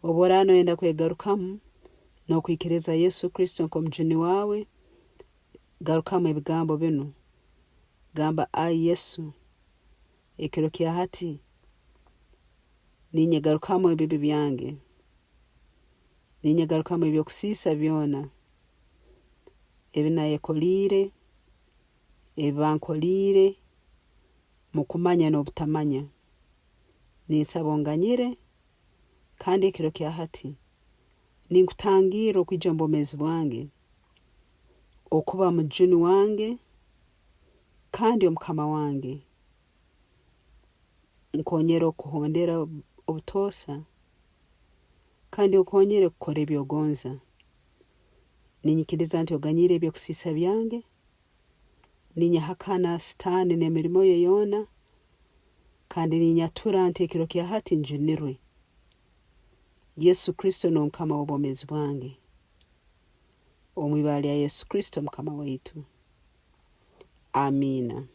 Obu oraaba noyenda kwegarukamu n'okwikiriza Yesu Kristo nk'omujuni waawe, garukamu ebigambo binu. Gamba, Ai Yesu, ekiro kya hati ninyegarukamu ebibi byange. Ninyegarukamu eby'okusiisa byona ebi nayekoliire, ebi bankoliire mukumanya n'obutamanya. Ninsaba onganyire kandi ekiro kya hati ninkutangirra okwija omu bwomeezi bwange okuba mujuni wange kandi omukama wange. Nkonyera okukuhondera obutoosa kandi onkonyere kukora eby'ogonza. Ninyikiriza nti oganyiire eby'okusiisa byange. Ninyehakana Sitaani n'emirimo ye yoona, kandi ninyatura nti ekiro kya hati njunirwe. Yesu Kristo nuwe Mukama w'obwomeezi bwange. Omu ibara lya Yesu Kristo Mukama waitu. Amiina.